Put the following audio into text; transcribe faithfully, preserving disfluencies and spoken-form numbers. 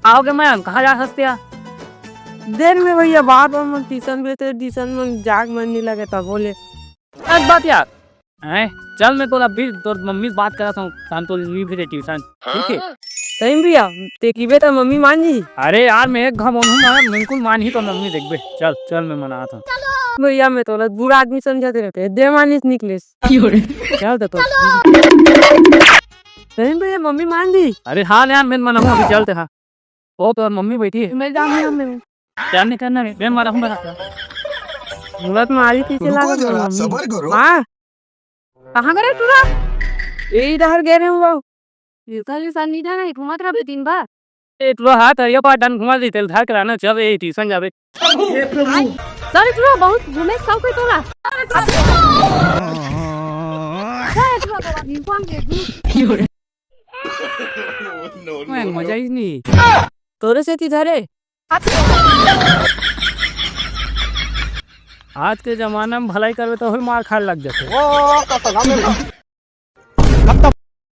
आओगे मैम, कहाँ जा सकते हैं? देर में भैया, बार बार मैं ट्यूशन भेजते, ट्यूशन में जाग मन नहीं लगे, तब बोले। एक बात यार, हैं? चल, मैं तोला अभी तोर मम्मी से बात कराथंव, शाम तो नहीं भेजे ट्यूशन, ठीक है? सही में भैया, ते किबे त मम्मी मान जी। अरे यार, मैं एक घाव बोलूँ ना, बिल्कुल मान ही तो मम्मी, देखबे। चल, चल, मैं मनाथंव। भैया, मैं तोला बुरा आदमी समझते रहते, दे मानिस निकलेस। चल तो, तो। सही में भैया, मम्मी मान जी। अरे हाँ यार, मैं मनाऊँ, अभी चलते हाँ। ओ, तो मम्मी बैठी है। मैं जाऊँ ना, मैं। क्या नहीं करना है? मैं मनाऊँ, मैं। मुलत मारी पीछे रुको लागल जरा, मम्मी। सबर करो। हाँ। कहाँ गए टूरा? यही डहर गए रहे हूँ बाबू। इधर ही साल नहीं जाना है, घूमत रहे दिन भर। ए, टूरा हाथ हरिया पार डन घुमा दी, तेल धार के लाना, चल, ए, ट्यूशन जाबे। हे प्रभु। सर, टूरा बहुत घूमे के शौक है तोरा। सर, टूरा तोरा यूनिफॉर्म दे दी। मैं मजा ही नहीं। तोरे से किधर है? आज के जमाना में भलाई करबे तो हल मार खाए लग जाते। अब तो